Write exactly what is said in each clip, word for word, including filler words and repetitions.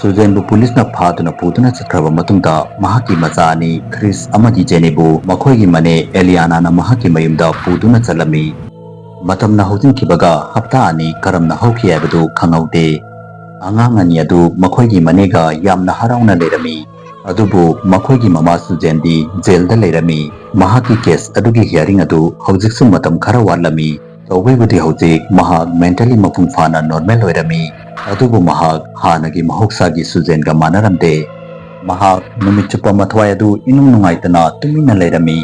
ꯁꯨꯖꯦꯟꯕꯨ ꯄꯨꯂꯤꯁꯅ ꯐꯥꯗꯨꯅ ꯄꯨꯗꯨꯅ ꯆꯠꯈ꯭ꯔꯕ ꯃꯇꯨꯡꯗ, ꯃꯍꯥꯛꯀꯤ ꯃꯆꯥ ꯑꯅꯤ ꯈ꯭ꯔꯤꯁ ꯑꯃꯗꯤ ꯖꯦꯅꯤꯕꯨ ꯃꯈꯣꯏꯒꯤ ꯃꯅꯦ ꯑꯦꯂꯤꯌꯥꯅꯥꯅ ꯃꯍꯥꯛꯀꯤ ꯃꯌꯨꯝꯗ ꯄꯨꯗꯨꯅ ꯆꯠꯂꯝꯃꯤ꯫ ꯃꯇꯝꯅ ꯍꯧꯖꯤꯟꯈꯤꯕꯒ ꯍꯞꯇꯥ ꯑꯅꯤ ꯀꯔꯝꯅ ꯍꯧꯈꯤ ꯍꯥꯏꯕꯗꯨ ꯈꯪꯍꯧꯗꯦ꯫ ꯑꯉꯥꯡ ꯑꯅꯤ ꯑꯗꯨ ꯃꯈꯣꯏꯒꯤ ꯃꯅꯦꯒ ꯌꯥꯝꯅ ꯍꯔꯥꯎꯅ ꯂꯩꯔꯝꯃꯤ꯫ ꯑꯗꯨꯕꯨ ꯃꯈꯣꯏꯒꯤ ꯃꯃꯥ ꯁꯨꯖꯦꯟꯗꯤ ꯖꯦꯜꯗ ꯂꯩꯔꯝꯃꯤ꯫ ꯃꯍꯥꯛꯀꯤ ꯀꯦꯁ ꯑꯗꯨꯒꯤ ꯍꯤꯌꯥꯔꯤꯡ ꯑꯗꯨ ꯍꯧꯖꯤꯛꯁꯨ ꯃꯇꯝ ꯈꯔ ꯋꯥꯠꯂꯝꯃꯤ꯫ ꯇꯧꯕꯤꯕꯨꯗꯤ ꯍꯧꯖꯤꯛ ꯃꯍꯥꯛ ꯃꯦꯟꯇꯦꯜꯂꯤ ꯃꯄꯨꯡ ꯐꯥꯅ ꯅꯣꯔꯃꯦꯜ ꯑꯣꯏꯔꯝꯃꯤ꯫ ꯑꯗꯨꯕꯨ ꯃꯍꯥꯛ ꯍꯥꯟꯅꯒꯤ ꯃꯍꯧꯁꯥꯒꯤ ꯁꯨꯖꯦꯟꯒ ꯃꯥꯟꯅꯔꯝꯗꯦ꯫ ꯃꯍꯥꯛ ꯅꯨꯃꯤꯠ ꯆꯨꯞꯄ ꯃꯊ꯭ꯋꯥꯏ ꯑꯗꯨ ꯏꯅꯨꯡ ꯅꯨꯡꯉꯥꯏꯇꯅ ꯇꯨꯃꯤꯟꯅ ꯂꯩꯔꯝꯃꯤ꯫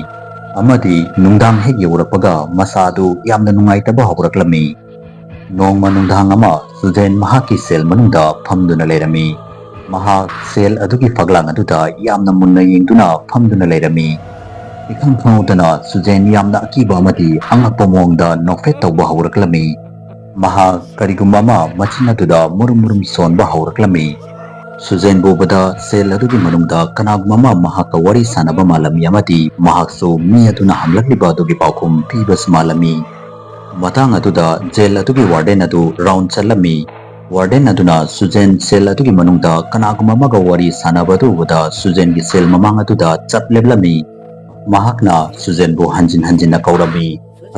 ꯑꯃꯗꯤ ꯅꯨꯡꯗꯥꯡ ꯍꯦꯛ ꯌꯧꯔꯛꯄꯒ ꯃꯁꯥ ꯑꯗꯨ ꯌꯥꯝꯅ ꯅꯨꯡꯉꯥꯏꯇꯕ ꯍꯧꯔꯛꯂꯝꯃꯤ꯫ ꯅꯣꯡꯃ ꯅꯨꯡꯗꯥꯡ ꯑꯃ ꯁꯨꯖꯦꯟ ꯃꯍꯥꯛꯀꯤ ꯁꯦꯜ ꯃꯅꯨꯡꯗ ꯐꯝꯗꯨꯅ ꯂꯩꯔꯝꯃꯤ꯫ ꯃꯍꯥꯛ ꯁꯦꯜ ꯑꯗꯨꯒꯤ ꯐꯛꯂꯥꯡ ꯑꯗꯨꯗ ꯌꯥꯝꯅ ꯃꯨꯟꯅ ꯌꯦꯡꯗꯨꯅ ꯐꯝꯗꯨꯅ ꯂꯩꯔꯝꯃꯤ꯫ ꯏꯈꯪ ꯈꯪꯍꯧꯗꯅ ꯁꯨꯖꯦꯟ ꯌꯥꯝꯅ ꯑꯀꯤꯕ ꯑꯃꯗꯤ ꯑꯉꯛꯄ ꯃꯑꯣꯡꯗ ꯅꯣꯛꯐꯦꯠ ꯇꯧꯕ ꯍꯧꯔꯛꯂꯝꯃꯤ꯫ ꯃꯍꯥꯛ ꯀꯔꯤꯒꯨꯝꯕ ꯑꯃ ꯃꯆꯤꯟ ꯑꯗꯨꯗ ꯃꯨꯔꯨꯝ ꯃꯨꯔꯨꯝ ꯁꯣꯟꯕ ꯍꯧꯔꯛꯂꯝꯃꯤ꯫ ꯁꯨꯖꯦꯟꯕꯨ ꯎꯕꯗ ꯁꯦꯜ ꯑꯗꯨꯒꯤ ꯃꯅꯨꯡꯗ ꯀꯅꯥꯒꯨꯝꯕ ꯑꯃ ꯃꯍꯥꯛꯀ ꯋꯥꯔꯤ ꯁꯥꯟꯅꯕ ꯃꯥꯜꯂꯝꯃꯤ ꯑꯃꯗꯤ ꯃꯍꯥꯛꯁꯨ ꯃꯤ ꯑꯗꯨꯅ ꯍꯪꯂꯛꯂꯤꯕ ꯑꯗꯨꯒꯤ ꯄꯥꯎꯈꯨꯝ ꯄꯤꯕꯁꯨ ꯃꯥꯜꯂꯝꯃꯤ꯫ ꯃꯇꯥꯡ ꯑꯗꯨꯗ ꯖꯦꯜ ꯑꯗꯨꯒꯤ ꯋꯥꯔꯗꯦꯟ ꯑꯗꯨ ꯔꯥꯎꯟ ꯆꯠꯂꯝꯃꯤ꯫ ꯋꯥꯔꯗꯦꯟ ꯑꯗꯨꯅ ꯁꯨꯖꯦꯟ ꯁꯦꯜ ꯑꯗꯨꯒꯤ ꯃꯅꯨꯡꯗ ꯀꯅꯥꯒꯨꯝꯕ ꯑꯃꯒ ꯋꯥꯔꯤ ꯁꯥꯟꯅꯕ ꯑꯗꯨ ꯎꯕꯗ ꯁꯨꯖꯦꯟꯒꯤ ꯁꯦꯜ ꯃꯃꯥꯡ ꯑꯗꯨꯗ ꯆꯞ ꯂꯦꯞꯂꯝꯃꯤ꯫ ꯃꯍꯥꯛꯅ ꯁꯨꯖꯦꯟꯕꯨ ꯍꯟꯖꯤꯟ ꯍꯟꯖꯤꯟꯅ ꯀꯧꯔꯝꯃꯤ꯫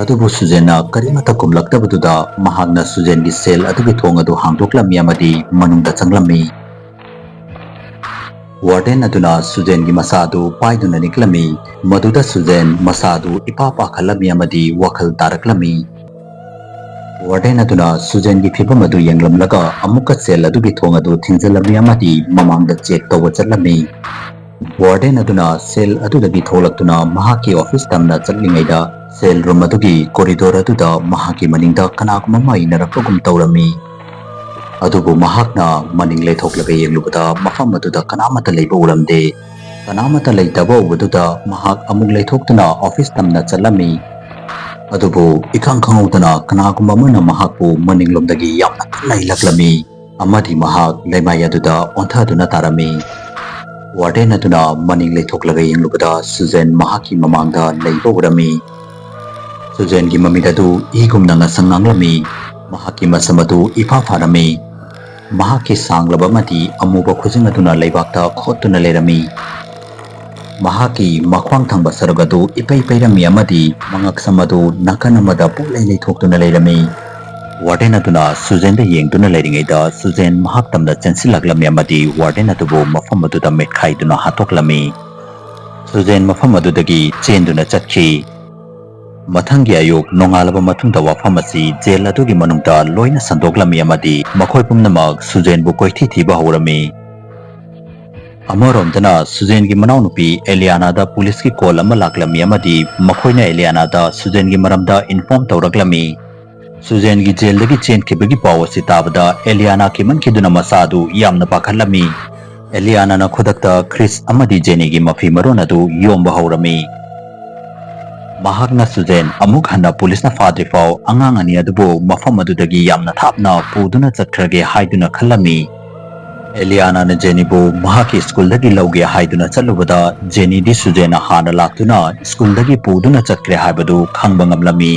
ꯑꯗꯨꯕꯨ ꯁꯨꯖꯦꯟꯅ ꯀꯔꯤꯃꯠꯇ ꯈꯨꯝꯂꯛꯇꯕꯗꯨꯗ ꯃꯍꯥꯛꯅ ꯁꯨꯖꯦꯟꯒꯤ ꯁꯦꯜ ꯑꯗꯨꯒꯤ ꯊꯣꯡ ꯑꯗꯨ ꯍꯥꯡꯗꯣꯛꯂꯝꯃꯤ ꯑꯃꯗꯤ ꯃꯅꯨꯡꯗ ꯆꯪꯂꯝꯃꯤ꯫ ꯋꯥꯔꯗꯦꯟ ꯑꯗꯨꯅ ꯁꯨꯖꯦꯟꯒꯤ ꯃꯁꯥ ꯑꯗꯨ ꯄꯥꯏꯗꯨꯅ ꯅꯤꯛꯂꯝꯃꯤ꯫ ꯃꯗꯨꯗ ꯁꯨꯖꯦꯟ ꯃꯁꯥ ꯑꯗꯨ ꯏꯄꯥ ꯄꯥꯈꯠꯂꯝꯃꯤ ꯑꯃꯗꯤ ꯋꯥꯈꯜ ꯇꯥꯔꯛꯂꯝꯃꯤ꯫ ꯋꯥꯔꯗꯦꯟ ꯑꯗꯨꯅ ꯁꯨꯖꯦꯟꯒꯤ ꯐꯤꯚꯝ ꯑꯗꯨ ꯌꯦꯡꯂꯝꯂꯒ ꯑꯃꯨꯛꯀ ꯁꯦꯜ ꯑꯗꯨꯒꯤ ꯊꯣꯡ ꯑꯗꯨ ꯊꯤꯡꯖꯤꯜꯂꯝꯃꯤ ꯑꯃꯗꯤ ꯃꯃꯥꯡꯗ ꯆꯦꯛ ꯇꯧꯕ ꯆꯠꯂꯝꯃꯤ꯫ ꯋꯥꯔꯗꯦꯟ ꯑꯗꯨꯅ ꯁꯦꯜ ꯑꯗꯨꯗꯒꯤ ꯊꯣꯛꯂꯛꯇꯨꯅ ꯃꯍꯥꯛꯀꯤ ꯑꯣꯐꯤꯁ ꯇꯝꯅ ꯆꯠꯂꯤꯉꯩꯗ ꯁꯦꯜ ꯔꯨꯝ ꯑꯗꯨꯒꯤ ꯀꯣꯔꯤꯗꯣꯔ ꯑꯗꯨꯗ ꯃꯍꯥꯛꯀꯤ ꯃꯅꯤꯡꯗ ꯀꯅꯥꯒꯨꯝꯕ ꯑꯃ ꯏꯟꯅꯔꯛꯄꯒꯨꯝ ꯇꯧꯔꯝꯃꯤ꯫ ꯑꯗꯨꯕꯨ ꯃꯍꯥꯛꯅ ꯃꯅꯤꯡ ꯂꯩꯊꯣꯛꯂꯒ ꯌꯦꯡꯂꯨꯕꯗ ꯃꯐꯝ ꯑꯗꯨꯗ ꯀꯅꯥꯃꯠꯇ ꯂꯩꯕ ꯎꯔꯝꯗꯦ꯫ ꯀꯅꯥꯃꯠꯇ ꯂꯩꯇꯕ ꯎꯕꯗꯨꯗ ꯃꯍꯥꯛ ꯑꯃꯨꯛ ꯂꯩꯊꯣꯛꯇꯨꯅ ꯑꯣꯐꯤꯁ ꯇꯝꯅ ꯆꯠꯂꯝꯃꯤ꯫ ꯑꯗꯨꯕꯨ ꯏꯈꯪ ꯈꯪꯍꯧꯗꯅ ꯀꯅꯥꯒꯨꯝꯕ ꯑꯃꯅ ꯃꯍꯥꯛꯄꯨ ꯃꯅꯤꯡꯂꯣꯝꯗꯒꯤ ꯌꯥꯝꯅ ꯀꯟꯅ ꯏꯜꯂꯛꯂꯝꯃꯤ ꯑꯃꯗꯤ ꯃꯍꯥꯛ ꯂꯩꯃꯥꯏ ꯑꯗꯨꯗ ꯑꯣꯟꯊꯗꯨꯅ ꯇꯥꯔꯝꯃꯤ꯫ ꯋꯥꯔꯗꯦꯟ ꯑꯗꯨꯅ ꯃꯅꯤꯡ ꯂꯩꯊꯣꯛꯂꯒ ꯌꯦꯡꯂꯨꯕꯗ ꯁꯨꯖꯦꯟ ꯃꯍꯥꯛꯀꯤ ꯃꯃꯥꯡꯗ ꯂꯩꯕ ꯎꯔꯝꯃꯤ꯫ ꯁꯨꯖꯦꯟꯒꯤ ꯃꯃꯤꯠ ꯑꯗꯨ ꯏꯒꯨꯝꯅ ꯉꯁꯪ ꯉꯥꯡꯂꯝꯃꯤ꯫ ꯃꯍꯥꯛꯀꯤ ꯃꯁꯝ ꯑꯗꯨ ꯏꯐꯥ ꯐꯥꯔꯝꯃꯤ꯫ ꯃꯍꯥꯛꯀꯤ ꯁꯥꯡꯂꯕ ꯑꯃꯗꯤ ꯑꯃꯨꯕ ꯈꯨꯖꯤꯡ ꯑꯗꯨꯅ ꯂꯩꯕꯥꯛꯇ ꯈꯣꯠꯇꯨꯅ ꯂꯩꯔꯝꯃꯤ꯫ ꯃꯍꯥꯛꯀꯤ ꯃꯈ꯭ꯋꯥꯡ ꯊꯪꯕ ꯁꯔꯨꯛ ꯑꯗꯨ ꯏꯄꯩ ꯄꯩꯔꯝꯃꯤ ꯑꯃꯗꯤ ꯃꯉꯛꯁꯝ ꯑꯗꯨ ꯅꯥꯀꯟ ꯑꯃꯗ ꯄꯨꯡꯂꯩ ꯂꯩꯊꯣꯛꯇꯨꯅ ꯂꯩꯔꯝꯃꯤ꯫ ꯋꯥꯔꯗꯦꯟ ꯑꯗꯨꯅ ꯁꯨꯖꯦꯟꯗ ꯌꯦꯡꯗꯨꯅ ꯂꯩꯔꯤꯉꯩꯗ ꯁꯨꯖꯦꯟ ꯃꯍꯥꯛ ꯇꯝꯅ ꯆꯦꯟꯁꯤꯜꯂꯛꯂꯝꯃꯤ ꯑꯃꯗꯤ ꯋꯥꯔꯗꯦꯟ ꯑꯗꯨꯕꯨ ꯃꯐꯝ ꯑꯗꯨꯗ ꯃꯤꯠꯈꯥꯏꯗꯨꯅ ꯍꯥꯠꯇꯣꯛꯂꯝꯃꯤ꯫ ꯁꯨꯖꯦꯟ ꯃꯐꯝ ꯑꯗꯨꯗꯒꯤ ꯆꯦꯟꯗꯨꯅ ꯆꯠꯈꯤ꯫ ꯃꯊꯪꯒꯤ ꯑꯌꯨꯛ ꯅꯣꯡꯉꯥꯜꯂꯕ ꯃꯇꯨꯡꯗ ꯋꯥꯐꯝ ꯑꯁꯤ ꯖꯦꯜ ꯑꯗꯨꯒꯤ ꯃꯅꯨꯡꯗ ꯂꯣꯏꯅ ꯁꯟꯗꯣꯛꯂꯝꯃꯤ ꯑꯃꯗꯤ ꯃꯈꯣꯏ ꯄꯨꯝꯅꯃꯛ ꯁꯨꯖꯦꯟꯕꯨ ꯀꯣꯏꯊꯤ ꯊꯤꯕ ꯍꯧꯔꯝꯃꯤ꯫ ꯑꯃꯔꯣꯝꯗꯅ ꯁꯨꯖꯦꯟꯒꯤ ꯃꯅꯥꯎꯅꯨꯄꯤ ꯑꯦꯂꯤꯌꯥꯅꯥꯗ ꯄꯨꯂꯤꯁꯀꯤ ꯀꯣꯜ ꯑꯃ ꯂꯥꯛꯂꯝꯃꯤ ꯑꯃꯗꯤ ꯃꯈꯣꯏꯅ ꯑꯦꯂꯤꯌꯥꯅꯥꯗ ꯁꯨꯖꯦꯟꯒꯤ ꯃꯔꯝꯗ ꯏꯟꯐꯣꯔꯝ ꯇꯧꯔꯛꯂꯝꯃꯤ꯫ ꯁꯨꯖꯦꯟꯒꯤ ꯖꯦꯜꯗꯒꯤ ꯆꯦꯟꯈꯤꯕꯒꯤ ꯄꯥꯎ ꯑꯁꯤ ꯇꯥꯕꯗ ꯑꯦꯂꯤꯌꯥꯅꯥ ꯀꯤꯃꯟꯈꯤꯗꯨꯅ ꯃꯁꯥ ꯑꯗꯨ ꯌꯥꯝꯅ ꯄꯥꯈꯠꯂꯝꯃꯤ꯫ ꯑꯦꯂꯤꯌꯥꯅꯥꯅ ꯈꯨꯗꯛꯇ ꯈ꯭ꯔꯤꯁ ꯑꯃꯗꯤ ꯖꯦꯅꯤꯒꯤ ꯃꯐꯤ ꯃꯔꯣꯟ ꯑꯗꯨ ꯌꯣꯝꯕ ꯍꯧꯔꯝꯃꯤ꯫ ꯃꯍꯥꯛꯅ ꯁꯨꯖꯦꯟ ꯑꯃꯨꯛ ꯍꯟꯅ ꯄꯨꯂꯤꯁꯅ ꯐꯥꯗ꯭ꯔꯤꯐꯥꯎ ꯑꯉꯥꯡ ꯑꯅꯤ ꯑꯗꯨꯕꯨ ꯃꯐꯝ ꯑꯗꯨꯗꯒꯤ ꯌꯥꯝꯅ ꯊꯥꯞꯅ ꯄꯨꯗꯨꯅ ꯆꯠꯈ꯭ꯔꯒꯦ ꯍꯥꯏꯗꯨꯅ ꯈꯜꯂꯝꯃꯤ꯫ ꯑꯦꯂꯤꯌꯥꯅꯥꯅ ꯖꯦꯅꯤꯕꯨ ꯃꯍꯥꯛꯀꯤ ꯁ꯭ꯀꯨꯜꯗꯒꯤ ꯂꯧꯒꯦ ꯍꯥꯏꯗꯨꯅ ꯆꯠꯂꯨꯕꯗ ꯖꯦꯅꯤꯗꯤ ꯁꯨꯖꯦꯟꯅ ꯍꯥꯟꯅ ꯂꯥꯛꯇꯨꯅ ꯁ꯭ꯀꯨꯜꯗꯒꯤ ꯄꯨꯗꯨꯅ ꯆꯠꯈ꯭ꯔꯦ ꯍꯥꯏꯕꯗꯨ ꯈꯪꯕ ꯉꯝꯂꯝꯃꯤ꯫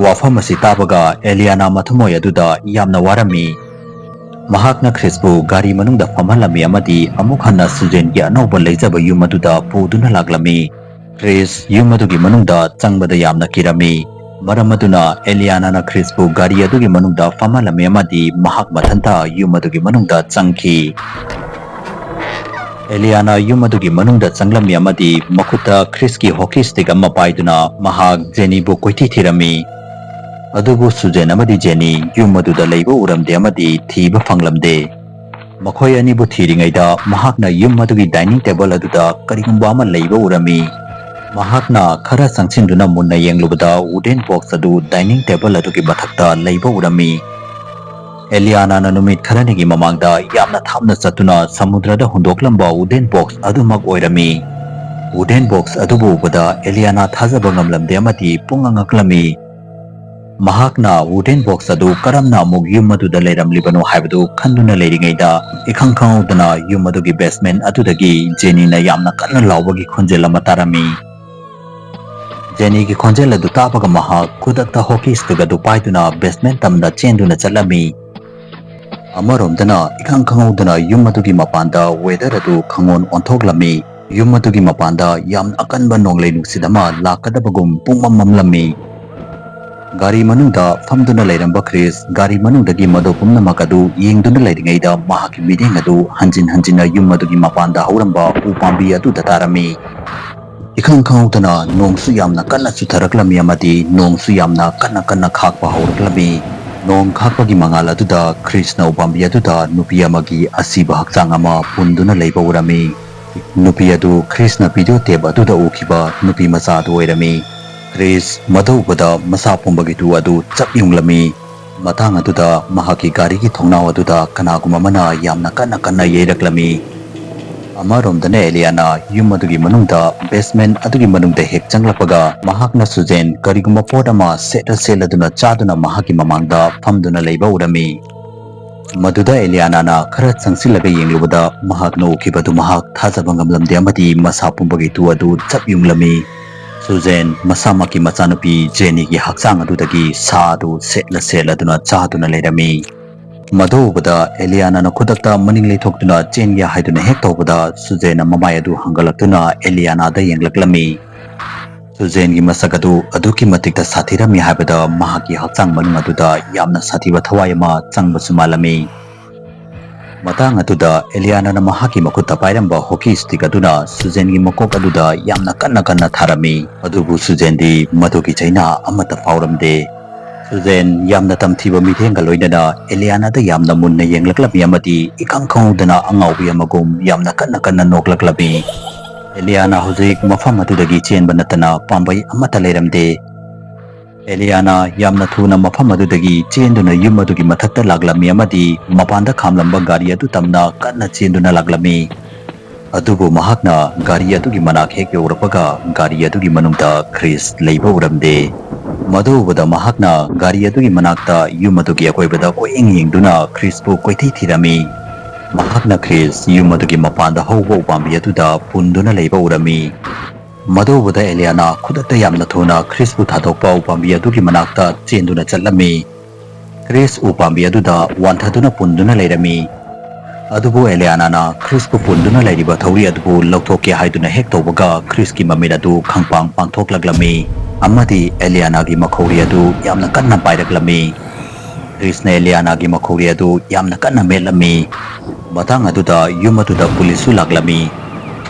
ꯋꯥꯐꯝ ꯑꯁꯤ ꯇꯥꯕꯒ ꯑꯦꯂꯤꯌꯥꯅꯥ ꯃꯊꯃꯣꯏ ꯑꯗꯨꯗ ꯌꯥꯝꯅ ꯋꯥꯔꯝꯃꯤ꯫ ꯃꯍꯥꯛꯅ ꯈ꯭ꯔꯤꯁꯄꯨ ꯒꯥꯔꯤ ꯃꯅꯨꯡꯗ ꯐꯝꯍꯜꯂꯝꯃꯤ ꯑꯃꯗꯤ ꯑꯃꯨꯛ ꯍꯟꯅ ꯁꯨꯖꯦꯟꯒꯤ ꯑꯅꯧꯕ ꯂꯩꯖꯕ ꯌꯨꯝ ꯑꯗꯨꯗ ꯄꯨꯗꯨꯅ ꯂꯥꯛꯂꯝꯃꯤ꯫ ꯈ꯭ꯔꯤꯁ ꯌꯨꯝ ꯑꯗꯨꯒꯤ ꯃꯅꯨꯡꯗ ꯆꯪꯕꯗ ꯌꯥꯝꯅ ꯀꯤꯔꯝꯃꯤ꯫ ꯃꯔꯝ ꯑꯗꯨꯅ ꯑꯦꯂꯤꯌꯥꯅꯥꯅ ꯈ꯭ꯔꯤꯁꯄꯨ ꯒꯥꯔꯤ ꯑꯗꯨꯒꯤ ꯃꯅꯨꯡꯗ ꯐꯝꯍꯜꯂꯝꯃꯤ ꯑꯃꯗꯤ ꯃꯍꯥꯛ ꯃꯊꯟꯇ ꯌꯨꯝ ꯑꯗꯨꯒꯤ ꯃꯅꯨꯡꯗ ꯆꯪꯈꯤ꯫ ꯑꯦꯂꯤꯌꯥꯅꯥ ꯌꯨꯝ ꯑꯗꯨꯒꯤ ꯃꯅꯨꯡꯗ ꯆꯪꯂꯝꯃꯤ ꯑꯃꯗꯤ ꯃꯈꯨꯠꯇ ꯈ꯭ꯔꯤꯁꯀꯤ ꯍꯣꯀꯤ ꯁ꯭ꯇꯤꯛ ꯑꯃ ꯄꯥꯏꯗꯨꯅ ꯃꯍꯥꯛ ꯖꯦꯅꯤꯕꯨ ꯀꯣꯏꯊꯤ ꯊꯤꯔꯝꯃꯤ꯫ ꯑꯗꯨꯕꯨ ꯁꯨꯖꯦꯟ ꯑꯃꯗꯤ ꯖꯦꯅꯤ ꯌꯨꯝ ꯑꯗꯨꯗ ꯂꯩꯕ ꯎꯔꯝꯗꯦ ꯑꯃꯗꯤ ꯊꯤꯕ ꯐꯪꯂꯝꯗꯦ꯫ ꯃꯈꯣꯏ ꯑꯅꯤꯕꯨ ꯊꯤꯔꯤꯉꯩꯗ ꯃꯍꯥꯛꯅ ꯌꯨꯝ ꯑꯗꯨꯒꯤ ꯗꯥꯏꯅꯤꯡ ꯇꯦꯕꯜ ꯑꯗꯨꯗ ꯀꯔꯤꯒꯨꯝꯕ ꯑꯃ ꯂꯩꯕ ꯎꯔꯝꯃꯤ꯫ ꯃꯍꯥꯛꯅ ꯈꯔ ꯆꯪꯁꯤꯟꯗꯨꯅ ꯃꯨꯟꯅ ꯌꯦꯡꯂꯨꯕꯗ ꯋꯨꯗꯦꯟ ꯕꯣꯛꯁ ꯑꯗꯨ ꯗꯥꯏꯅꯤꯡ ꯇꯦꯕꯜ ꯑꯗꯨꯒꯤ ꯃꯊꯛꯇ ꯂꯩꯕ ꯎꯔꯝꯃꯤ꯫ ꯑꯦꯂꯤꯌꯥꯅꯥꯅ ꯅꯨꯃꯤꯠ ꯈꯔꯅꯤꯒꯤ ꯃꯃꯥꯡꯗ ꯌꯥꯝꯅ ꯊꯥꯞꯅ ꯆꯠꯇꯨꯅ ꯁꯃꯨꯗ꯭ꯔꯗ ꯍꯨꯟꯗꯣꯛꯂꯝꯕ ꯋꯨꯗꯦꯟ ꯕꯣꯛꯁ ꯑꯗꯨꯃꯛ ꯑꯣꯏꯔꯝꯃꯤ꯫ ꯋꯨꯗꯦꯟ ꯕꯣꯛꯁ ꯑꯗꯨꯕꯨ ꯎꯕꯗ ꯑꯦꯂꯤꯌꯥꯅꯥ ꯊꯥꯖꯕ ꯉꯝꯂꯝꯗꯦ ꯑꯃꯗꯤ ꯄꯨꯡꯉꯛ ꯉꯛꯂꯝꯃꯤ꯫ ꯃꯍꯥꯛꯅ ꯋꯨꯗꯦꯟ ꯕꯣꯛꯁ ꯑꯗꯨ ꯀꯔꯝꯅ ꯑꯃꯨꯛ ꯌꯨꯝ ꯑꯗꯨꯗ ꯂꯩꯔꯝꯂꯤꯕꯅꯣ ꯍꯥꯏꯕꯗꯨ ꯈꯟꯗꯨꯅ ꯂꯩꯔꯤꯉꯩꯗ, ꯏꯈꯪ ꯈꯪꯍꯧꯗꯅ ꯌꯨꯝ ꯑꯗꯨꯒꯤ ꯕꯦꯁꯃꯦꯟ ꯑꯗꯨꯗꯒꯤ ꯖꯦꯅꯤꯅ ꯌꯥꯝꯅ ꯀꯟꯅ ꯂꯥꯎꯕꯒꯤ ꯈꯣꯟꯖꯦꯜ ꯑꯃ ꯇꯥꯔꯝꯃꯤ꯫ ꯖꯦꯅꯤꯒꯤ ꯈꯣꯟꯖꯦꯜ ꯑꯗꯨ ꯇꯥꯕꯒ ꯃꯍꯥꯛ ꯈꯨꯗꯛꯇ ꯍꯣꯀꯤ ꯁ꯭ꯇꯤꯛ ꯑꯗꯨ ꯄꯥꯏꯗꯨꯅ ꯕꯦꯁꯃꯦꯟ ꯇꯝꯗ ꯆꯦꯟꯗꯨꯅ ꯆꯠꯂꯝꯃꯤ꯫ ꯑꯃꯔꯣꯝꯗꯅ ꯏꯈꯪ ꯈꯪꯍꯧꯗꯅ ꯌꯨꯝ ꯑꯗꯨꯒꯤ ꯃꯄꯥꯟꯗ weather ꯑꯗꯨ ꯈꯪꯑꯣꯟ ꯑꯣꯟꯊꯣꯛꯂꯝꯃꯤ꯫ ꯌꯨꯝ ꯑꯗꯨꯒꯤ ꯃꯄꯥꯟꯗ ꯌꯥꯝ ꯑꯀꯟꯕ ꯅꯣꯡꯂꯩ ꯅꯨꯡꯁꯤꯠ ꯑꯃ ꯂꯥꯛꯀꯗꯕꯒꯨꯝ ꯄꯨꯡꯃꯝ ꯃꯝꯂꯝꯃꯤ꯫ ꯒꯥꯔꯤ ꯃꯅꯨꯡꯗ ꯐꯝꯗꯨꯅ ꯂꯩꯔꯝꯕ ꯈ꯭ꯔꯤꯁ ꯒꯥꯔꯤ ꯃꯅꯨꯡꯗꯒꯤ ꯃꯗꯨ ꯄꯨꯝꯅꯃꯛ ꯑꯗꯨ ꯌꯦꯡꯗꯨꯅ ꯂꯩꯔꯤꯉꯩꯗ ꯃꯍꯥꯛꯀꯤ ꯃꯤꯠꯌꯦꯡ ꯑꯗꯨ ꯍꯟꯖꯤꯟ ꯍꯟꯖꯤꯟꯅ ꯌꯨꯝ ꯑꯗꯨꯒꯤ ꯃꯄꯥꯟꯗ ꯍꯧꯔꯝꯕ ꯎ ꯄꯥꯝꯕꯤ ꯑꯗꯨꯗ ꯇꯥꯔꯝꯃꯤ꯫ ꯏꯈꯪ ꯈꯪꯍꯧꯗꯅ ꯅꯣꯡꯁꯨ ꯌꯥꯝꯅ ꯀꯟꯅ ꯆꯨꯊꯔꯛꯂꯝꯃꯤ ꯑꯃꯗꯤ ꯅꯣꯡꯁꯨ ꯌꯥꯝꯅ ꯀꯟꯅ ꯀꯟꯅ ꯈꯥꯛꯄ ꯍꯧꯔꯛꯂꯝꯃꯤ꯫ ꯅꯣꯡ ꯈꯥꯛꯄꯒꯤ ꯃꯉꯥꯜ ꯑꯗꯨꯗ ꯈ꯭ꯔꯤꯁꯅ ꯎꯄꯥꯝꯕꯤ ꯑꯗꯨꯗ ꯅꯨꯄꯤ ꯑꯃꯒꯤ ꯑꯁꯤꯕ ꯍꯛꯆꯥꯡ ꯑꯃ ꯄꯨꯟꯗꯨꯅ ꯂꯩꯕ ꯎꯔꯝꯃꯤ꯫ ꯅꯨꯄꯤ ꯑꯗꯨ ꯈ꯭ꯔꯤꯁꯅ video tape ꯑꯗꯨꯗ ꯎꯈꯤꯕ ꯅꯨꯄꯤ ꯃꯆꯥ ꯑꯗꯨ ꯑꯣꯏꯔꯝꯃꯤ꯫ ꯈ꯭ꯔꯤꯁ ꯃꯗꯨ ꯎꯕꯗ ꯃꯁꯥ ꯄꯨꯝꯕꯒꯤ ꯇꯨ ꯑꯗꯨ ꯆꯞ ꯌꯨꯡꯂꯝꯃꯤ꯫ ꯃꯇꯥꯡ ꯑꯗꯨꯗ ꯃꯍꯥꯛꯀꯤ ꯒꯥꯔꯤꯒꯤ ꯊꯣꯡꯅꯥꯎ ꯑꯗꯨꯗ ꯀꯅꯥꯒꯨꯝꯕ ꯑꯃꯅ ꯌꯥꯝꯅ ꯀꯟꯅ ꯀꯟꯅ ꯌꯩꯔꯛꯂꯝꯃꯤ꯫ ꯑꯃꯔꯣꯝꯗꯅ ꯑꯦꯂꯤꯌꯥꯅ ꯌꯨꯝ ꯑꯗꯨꯒꯤ ꯃꯅꯨꯡꯗ basement ꯑꯗꯨꯒꯤ ꯃꯅꯨꯡꯗ ꯍꯦꯛ ꯆꯪꯂꯛꯄꯒ ꯃꯍꯥꯛꯅ ꯁꯨꯖꯦꯟ ꯀꯔꯤꯒꯨꯝꯕ ꯄꯣꯠ ꯑꯃ ꯁꯦꯠꯂ ꯁꯦꯠꯂꯗꯨꯅ ꯆꯥꯗꯨꯅ ꯃꯍꯥꯛꯀꯤ ꯃꯃꯥꯡꯗ ꯐꯝꯗꯨꯅ ꯂꯩꯕ ꯎꯔꯝꯃꯤ꯫ ꯃꯗꯨꯗ ꯑꯦꯂꯤꯌꯥꯅꯥꯅ ꯈꯔ ꯆꯪꯁꯤꯜꯂꯒ ꯌꯦꯡꯂꯨꯕꯗ ꯃꯍꯥꯛꯅ ꯎꯈꯤꯕꯗꯨ ꯃꯍꯥꯛ ꯊꯥꯖꯕ ꯉꯝꯂꯝꯗꯦ ꯑꯃꯗꯤ ꯃꯁꯥ ꯄꯨꯝꯕꯒꯤ ꯇꯨ ꯑꯗꯨ ꯆꯞ ꯌꯨꯡꯂꯝꯃꯤ꯫ ꯁꯨꯖꯦꯟ ꯃꯁꯥꯃꯛꯀꯤ ꯃꯆꯥꯅꯨꯄꯤ ꯖꯦꯅꯤꯒꯤ ꯍꯛꯆꯥꯡ ꯑꯗꯨꯗꯒꯤ ꯁꯥ ꯑꯗꯨ ꯁꯦꯠꯂ ꯁꯦꯠꯂꯗꯨꯅ ꯆꯥꯗꯨꯅ ꯂꯩꯔꯝꯃꯤ꯫ ꯃꯗꯨ ꯎꯕꯗ ꯑꯦꯂꯤꯌꯥꯅꯥꯅ ꯈꯨꯗꯛꯇ ꯃꯅꯤꯡ ꯂꯩꯊꯣꯛꯇꯨꯅ ꯆꯦꯟꯒꯦ ꯍꯥꯏꯗꯨꯅ ꯍꯦꯛ ꯇꯧꯕꯗ ꯁꯨꯖꯦꯟꯅ ꯃꯃꯥꯏ ꯑꯗꯨ ꯍꯪꯒꯠꯂꯛꯇꯨꯅ ꯑꯦꯂꯤꯌꯥꯅꯥꯗ ꯌꯦꯡꯂꯛꯂꯝꯃꯤ꯫ ꯁꯨꯖꯦꯟꯒꯤ ꯃꯁꯛ ꯑꯗꯨ ꯑꯗꯨꯛꯀꯤ ꯃꯇꯤꯛꯇ ꯁꯥꯊꯤꯔꯝꯃꯤ ꯍꯥꯏꯕꯗ ꯃꯍꯥꯛꯀꯤ ꯍꯛꯆꯥꯡ ꯃꯅꯨꯡ ꯑꯗꯨꯗ ꯌꯥꯝꯅ ꯁꯥꯊꯤꯕ ꯊꯋꯥꯏ ꯑꯃ ꯆꯪꯕꯁꯨ ꯃꯥꯜꯂꯝꯃꯤ꯫ ꯃꯇꯥꯡ ꯑꯗꯨꯗ ꯑꯦꯂꯤꯌꯥꯅꯥꯅ ꯃꯍꯥꯛꯀꯤ ꯃꯈꯨꯠꯇ ꯄꯥꯏꯔꯝꯕ hockey stick ꯑꯗꯨꯅ ꯁꯨꯖꯦꯟꯒꯤ ꯃꯀꯣꯛ ꯑꯗꯨꯗ ꯌꯥꯝꯅ ꯀꯟꯅ ꯀꯟꯅ ꯊꯥꯔꯝꯃꯤ꯫ ꯑꯗꯨꯕꯨ ꯁꯨꯖꯦꯟꯗꯤ ꯃꯗꯨꯒꯤ ꯆꯩꯅꯥ ꯑꯃꯠꯇ ꯐꯥꯎꯔꯝꯗꯦ꯫ ꯁꯨꯖꯦꯟ ꯌꯥꯝꯅ ꯇꯝꯊꯤꯕ ꯃꯤꯠꯌꯦꯡꯒ ꯂꯣꯏꯅꯅ ꯑꯦꯂꯤꯌꯥꯅꯥꯗ ꯌꯥꯝꯅ ꯃꯨꯟꯅ ꯌꯦꯡꯂꯛꯂꯝꯃꯤ ꯑꯃꯗꯤ ꯏꯈꯪ ꯈꯪꯍꯧꯗꯅ ꯑꯉꯥꯎꯕꯤ ꯑꯃꯒꯨꯝ ꯌꯥꯝꯅ ꯀꯟꯅ ꯀꯟꯅ ꯅꯣꯛꯂꯛꯂꯝꯃꯤ꯫ ꯑꯦꯂꯤꯌꯥꯅꯥ ꯍꯧꯖꯤꯛ ꯃꯐꯝ ꯑꯗꯨꯗꯒꯤ ꯆꯦꯟꯕ ꯅꯠꯇꯅ ꯄꯥꯝꯕꯩ ꯑꯃꯠꯇ ꯂꯩꯔꯝꯗꯦ꯫ ꯑꯦꯂꯤꯌꯥꯅꯥ ꯌꯥꯝꯅ ꯊꯨꯅ ꯃꯐꯝ ꯑꯗꯨꯗꯒꯤ ꯆꯦꯟꯗꯨꯅ ꯌꯨꯝ ꯑꯗꯨꯒꯤ ꯃꯊꯛꯇ ꯂꯥꯛꯂꯝꯃꯤ ꯑꯃꯗꯤ ꯃꯄꯥꯟꯗ ꯈꯥꯝꯂꯝꯕ ꯒꯥꯔꯤ ꯑꯗꯨ ꯇꯝꯅ ꯀꯟꯅ ꯆꯦꯟꯗꯨꯅ ꯂꯥꯛꯂꯝꯃꯤ꯫ ꯑꯗꯨꯕꯨ ꯃꯍꯥꯛꯅ ꯒꯥꯔꯤ ꯑꯗꯨꯒꯤ ꯃꯅꯥꯛ ꯍꯦꯛ ꯌꯧꯔꯛꯄꯒ ꯒꯥꯔꯤ ꯑꯗꯨꯒꯤ ꯃꯅꯨꯡꯗ ꯈ꯭ꯔꯤꯁ ꯂꯩꯕ ꯎꯔꯝꯗꯦ꯫ ꯃꯗꯨ ꯎꯕꯗ ꯃꯍꯥꯛꯅ ꯒꯥꯔꯤ ꯑꯗꯨꯒꯤ ꯃꯅꯥꯛꯇ ꯌꯨꯝ ꯑꯗꯨꯒꯤ ꯑꯀꯣꯏꯕꯗ ꯀꯣꯏꯌꯦꯡ ꯌꯦꯡꯗꯨꯅ ꯈ꯭ꯔꯤꯁꯄꯨ ꯀꯣꯏꯊꯤ ꯊꯤꯔꯝꯃꯤ꯫ ꯃꯍꯥꯛꯅ ꯈ꯭ꯔꯤꯁ ꯌꯨꯝ ꯑꯗꯨꯒꯤ ꯃꯄꯥꯟꯗ ꯍꯧꯕ ꯎꯄꯥꯝꯕꯤ ꯑꯗꯨꯗ ꯄꯨꯟꯗꯨꯅ ꯂꯩꯕ ꯎꯔꯝꯃꯤ꯫ ꯃꯗꯨ ꯎꯕꯗ ꯑꯦꯂꯤꯌꯥꯅꯥ ꯈꯨꯗꯛꯇ ꯌꯥꯝꯅ ꯊꯨꯅ ꯈ꯭ꯔꯤꯁꯄꯨ ꯊꯥꯗꯣꯛꯄ ꯎꯄꯥꯝꯕꯤ ꯑꯗꯨꯒꯤ ꯃꯅꯥꯛꯇ ꯆꯦꯟꯗꯨꯅ ꯆꯠꯂꯝꯃꯤ꯫ ꯈ꯭ꯔꯤꯁ ꯎ ꯄꯥꯝꯕꯤ ꯑꯗꯨꯗ ꯋꯥꯟꯊꯗꯨꯅ ꯄꯨꯟꯗꯨꯅ ꯂꯩꯔꯝꯃꯤ꯫ ꯑꯗꯨꯕꯨ ꯑꯦꯂꯤꯌꯥꯅꯥꯅ ꯈ꯭ꯔꯤꯁꯄꯨ ꯄꯨꯟꯗꯨꯅ ꯂꯩꯔꯤꯕ ꯊꯧꯔꯤ ꯑꯗꯨꯕꯨ ꯂꯧꯊꯣꯛꯀꯦ ꯍꯥꯏꯗꯨꯅ ꯍꯦꯛ ꯇꯧꯕꯒ, ꯈ꯭ꯔꯤꯁꯀꯤ ꯃꯃꯤꯠ ꯑꯗꯨ ꯈꯪꯄꯥꯡ ꯄꯥꯡꯊꯣꯛꯂꯛꯂꯝꯃꯤ ꯑꯃꯗꯤ ꯑꯦꯂꯤꯌꯥꯅꯥꯒꯤ ꯃꯈꯧꯔꯤ ꯑꯗꯨ ꯌꯥꯝꯅ ꯀꯟꯅ ꯄꯥꯏꯔꯛꯂꯝꯃꯤ꯫ ꯈ꯭ꯔꯤꯁꯅ ꯑꯦꯂꯤꯌꯥꯅꯥꯒꯤ ꯃꯈꯧꯔꯤ ꯑꯗꯨ ꯌꯥꯝꯅ ꯀꯟꯅ ꯃꯦꯠꯂꯝꯃꯤ꯫ ꯃꯇꯥꯡ ꯑꯗꯨꯗ ꯌꯨꯝ ꯑꯗꯨꯗ ꯄꯨꯂꯤꯁꯁꯨ ꯂꯥꯛꯂꯝꯃꯤ꯫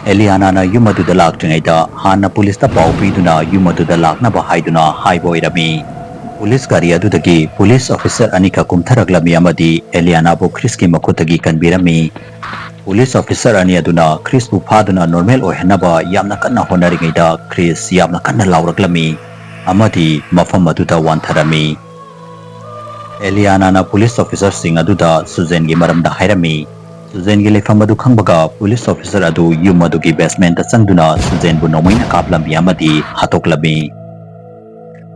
ꯑꯦꯂꯤꯌꯥꯅꯥꯅ ꯌꯨꯝ ꯑꯗꯨꯗ ꯂꯥꯛꯇ꯭ꯔꯤꯉꯩꯗ ꯍꯥꯟꯅ ꯄꯨꯂꯤꯁꯇ ꯄꯥꯎ ꯄꯤꯗꯨꯅ ꯌꯨꯝ ꯑꯗꯨꯗ ꯂꯥꯛꯅꯕ ꯍꯥꯏꯗꯨꯅ ꯍꯥꯏꯕ ꯑꯣꯏꯔꯝꯃꯤ꯫ ꯄꯨꯂꯤꯁ ꯒꯥꯔꯤ ꯑꯗꯨꯗꯒꯤ ꯄꯨꯂꯤꯁ ꯑꯣꯐꯤꯁꯔ ꯑꯅꯤꯈꯛ ꯀꯨꯝꯊꯔꯛꯂꯝꯃꯤ ꯑꯃꯗꯤ ꯑꯦꯂꯤꯌꯥꯅꯥꯕꯨ ꯈ꯭ꯔꯤꯁꯀꯤ ꯃꯈꯨꯠꯇꯒꯤ ꯀꯟꯕꯤꯔꯝꯃꯤ꯫ ꯄꯨꯂꯤꯁ ꯑꯣꯐꯤꯁꯔ ꯑꯅꯤ ꯑꯗꯨꯅ ꯈ꯭ꯔꯤꯁꯄꯨ ꯐꯥꯗꯨꯅ ꯅꯣꯔꯃꯦꯜ ꯑꯣꯏꯍꯟꯅꯕ ꯌꯥꯝꯅ ꯀꯟꯅ ꯍꯣꯠꯅꯔꯤꯉꯩꯗ, ꯈ꯭ꯔꯤꯁ ꯌꯥꯝꯅ ꯀꯟꯅ ꯂꯥꯎꯔꯛꯂꯝꯃꯤ ꯑꯃꯗꯤ ꯃꯐꯝ ꯑꯗꯨꯗ ꯋꯥꯟꯊꯔꯝꯃꯤ꯫ ꯑꯦꯂꯤꯌꯥꯅꯥꯅ ꯄꯨꯂꯤꯁ ꯑꯣꯐꯤꯁꯔꯁꯤꯡ ꯑꯗꯨꯗ ꯁꯨꯖꯦꯟꯒꯤ ꯃꯔꯝꯗ ꯍꯥꯏꯔꯝꯃꯤ꯫ ꯁꯨꯖꯦꯟꯒꯤ ꯂꯩꯐꯝ ꯑꯗꯨ ꯈꯪꯕꯒ, ꯄꯨꯂꯤꯁ ꯑꯣꯐꯤꯁꯔ ꯑꯗꯨ ꯌꯨꯝ ꯑꯗꯨꯒꯤ ꯕꯦꯁꯃꯦꯟꯇ ꯆꯪꯗꯨꯅ ꯁꯨꯖꯦꯟꯕꯨ ꯅꯣꯡꯃꯩꯅ ꯀꯥꯞꯂꯝꯃꯤ ꯑꯃꯗꯤ ꯍꯥꯠꯇꯣꯛꯂꯝꯃꯤ꯫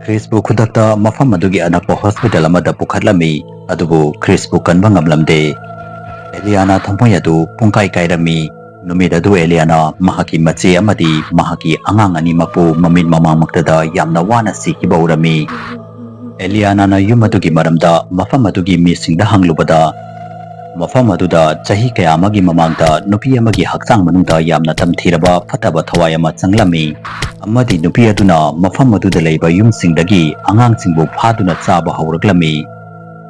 ꯈ꯭ꯔꯤꯁꯄꯨ ꯈꯨꯗꯛꯇ ꯃꯐꯝ ꯑꯗꯨꯒꯤ ꯑꯅꯛꯄ ꯍꯣꯁꯄꯤꯇꯥꯜ ꯑꯃꯗ ꯄꯨꯈꯠꯂꯝꯃꯤ, ꯑꯗꯨꯕꯨ ꯈ꯭ꯔꯤꯁꯄꯨ ꯀꯟꯕ ꯉꯝꯂꯝꯗꯦ꯫ ꯑꯦꯂꯤꯌꯥꯅꯥ ꯊꯃꯣꯏ ꯑꯗꯨ ꯄꯨꯡꯀꯥꯏ ꯀꯥꯏꯔꯝꯃꯤ꯫ ꯅꯨꯃꯤꯠ ꯑꯗꯨ ꯑꯦꯂꯤꯌꯥꯅꯥ ꯃꯍꯥꯛꯀꯤ ꯃꯆꯦ ꯑꯃꯗꯤ ꯃꯍꯥꯛꯀꯤ ꯑꯉꯥꯡ ꯑꯅꯤꯃꯛꯄꯨ ꯃꯃꯤꯠ ꯃꯃꯥꯡꯃꯛꯇꯗ ꯌꯥꯝꯅ ꯋꯥꯅ ꯁꯤꯈꯤꯕ ꯎꯔꯝꯃꯤ꯫ ꯑꯦꯂꯤꯌꯥꯅꯥꯅ ꯌꯨꯝ ꯑꯗꯨꯒꯤ ꯃꯔꯝꯗ ꯃꯐꯝ ꯑꯗꯨꯒꯤ ꯃꯤꯁꯤꯡꯗ ꯍꯪꯂꯨꯕꯗ, ꯃꯐꯝ ꯑꯗꯨꯗ ꯆꯍꯤ ꯀꯌꯥ ꯑꯃꯒꯤ ꯃꯃꯥꯡꯗ ꯅꯨꯄꯤ ꯑꯃꯒꯤ ꯍꯛꯆꯥꯡ ꯃꯅꯨꯡꯗ ꯌꯥꯝꯅ ꯇꯝꯊꯤꯔꯕ ꯐꯠꯇꯕ ꯊꯋꯥꯏ ꯑꯃ ꯆꯪꯂꯝꯃꯤ ꯑꯃꯗꯤ ꯅꯨꯄꯤ ꯑꯗꯨꯅ ꯃꯐꯝ ꯑꯗꯨꯗ ꯂꯩꯕ ꯌꯨꯝꯁꯤꯡꯗꯒꯤ ꯑꯉꯥꯡꯁꯤꯡꯕꯨ ꯐꯥꯗꯨꯅ ꯆꯥꯕ ꯍꯧꯔꯛꯂꯝꯃꯤ꯫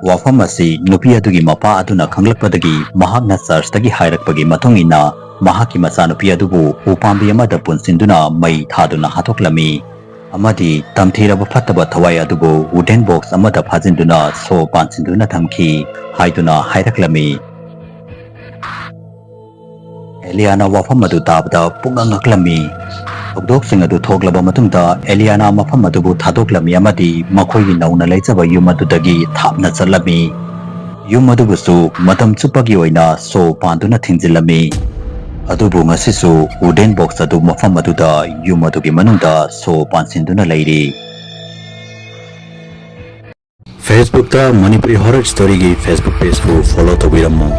ꯋꯥꯐꯝ ꯑꯁꯤ ꯅꯨꯄꯤ ꯑꯗꯨꯒꯤ ꯃꯄꯥ ꯑꯗꯨꯅ ꯈꯪꯂꯛꯄꯗꯒꯤ ꯃꯍꯥꯛꯅ ꯆꯔꯆꯇꯒꯤ ꯍꯥꯏꯔꯛꯄꯒꯤ ꯃꯇꯨꯡ ꯏꯟꯅ ꯃꯍꯥꯛꯀꯤ ꯃꯆꯥꯅꯨꯄꯤ ꯑꯗꯨꯕꯨ ꯎꯄꯥꯝꯕꯤ ꯑꯃꯗ ꯄꯨꯟꯁꯤꯟꯗꯨꯅ ꯃꯩ ꯊꯥꯗꯨꯅ ꯍꯥꯠꯇꯣꯛꯂꯝꯃꯤ ꯑꯃꯗꯤ ꯇꯝꯊꯤꯔꯕ ꯐꯠꯇꯕ ꯊꯋꯥꯏ ꯑꯗꯨꯕꯨ ꯋꯨꯗꯦꯟ ꯕꯣꯛꯁ ꯑꯃꯗ ꯐꯥꯖꯤꯟꯗꯨꯅ ꯁꯣ ꯄꯥꯟꯁꯤꯟꯗꯨꯅ ꯊꯝꯈꯤ ꯍꯥꯏꯗꯨꯅ ꯍꯥꯏꯔꯛꯂꯝꯃꯤ꯫ ꯑꯦꯂꯤꯌꯥꯅ ꯋꯥꯐꯝ ꯑꯗꯨ ꯇꯥꯕꯗ ꯄꯨꯛꯉꯛ ꯉꯛꯂꯝꯃꯤ꯫ ꯊꯧꯗꯣꯛꯁꯤꯡ ꯑꯗꯨ ꯊꯣꯛꯂꯕ ꯃꯇꯨꯡꯗ ꯑꯦꯂꯤꯌꯥꯅ ꯃꯐꯝ ꯑꯗꯨꯕꯨ ꯊꯥꯗꯣꯛꯂꯝꯃꯤ ꯑꯃꯗꯤ ꯃꯈꯣꯏꯒꯤ ꯅꯧꯅ ꯂꯩꯖꯕ ꯌꯨꯝ ꯑꯗꯨꯗꯒꯤ ꯊꯥꯞꯅ ꯆꯠꯂꯝꯃꯤ꯫ ꯌꯨꯝ ꯑꯗꯨꯕꯨꯁꯨ ꯃꯇꯝ ꯆꯨꯞꯄꯒꯤ ꯑꯣꯏꯅ ꯁꯣ ꯄꯥꯟꯗꯨꯅ ꯊꯤꯡꯖꯤꯜꯂꯝꯃꯤ꯫ ꯑꯗꯨꯕꯨ ꯉꯁꯤꯁꯨ ꯋꯨꯗꯦꯟ ꯕꯣꯛꯁ ꯑꯗꯨ ꯃꯐꯝ ꯑꯗꯨꯗ ꯌꯨꯝ ꯑꯗꯨꯒꯤ ꯃꯅꯨꯡꯗ ꯁꯣ ꯄꯥꯟꯁꯤꯟꯗꯨꯅ ꯂꯩꯔꯤ꯫ Facebook ꯇ ꯃꯅꯤꯄꯨꯔꯤ ꯍꯣꯔꯔ ꯁ꯭ꯇꯣꯔꯤꯒꯤ Facebook ꯄꯦꯖꯄꯨ ꯐꯣꯂꯣ ꯇꯧꯕꯤꯔꯝꯃꯨ꯫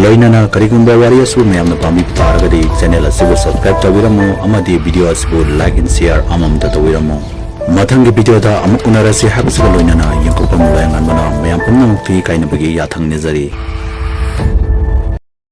ꯂꯣꯏꯅꯅ ꯀꯔꯤꯒꯨꯝꯕ ꯋꯥꯔꯤ ꯑꯁꯤꯕꯨ ꯃꯌꯥꯝꯅ ꯄꯥꯝꯕꯤꯕ ꯇꯥꯔꯒꯗꯤ ꯆꯦꯅꯦꯜ ꯑꯁꯤꯕꯨ ꯁꯕꯁꯀ꯭ꯔꯥꯏꯕ ꯇꯧꯕꯤꯔꯝꯃꯨ ꯑꯃꯗꯤ ꯚꯤꯗꯤꯑꯣ ꯑꯁꯤꯕꯨ ꯂꯥꯏꯛ ꯑꯦꯟ ꯁꯤꯌꯥꯔ ꯑꯃꯃꯝꯇ ꯇꯧꯕꯤꯔꯝꯃꯨ꯫ ꯃꯊꯪꯒꯤ video ꯗ ꯑꯃꯨꯛ ꯎꯅꯔꯁꯤ ꯍꯥꯏꯕꯁꯤꯒ ꯂꯣꯏꯅꯅ ꯌꯦꯡꯊꯣꯛꯄ ꯃꯨꯂꯥꯏ ꯉꯥꯟꯕꯅ ꯃꯌꯥꯝ ꯄꯨꯝꯅꯃꯛꯇꯤ ꯀꯥꯏꯅꯕꯒꯤ ꯌꯥꯊꯪ ꯅꯤꯖꯔꯤ꯫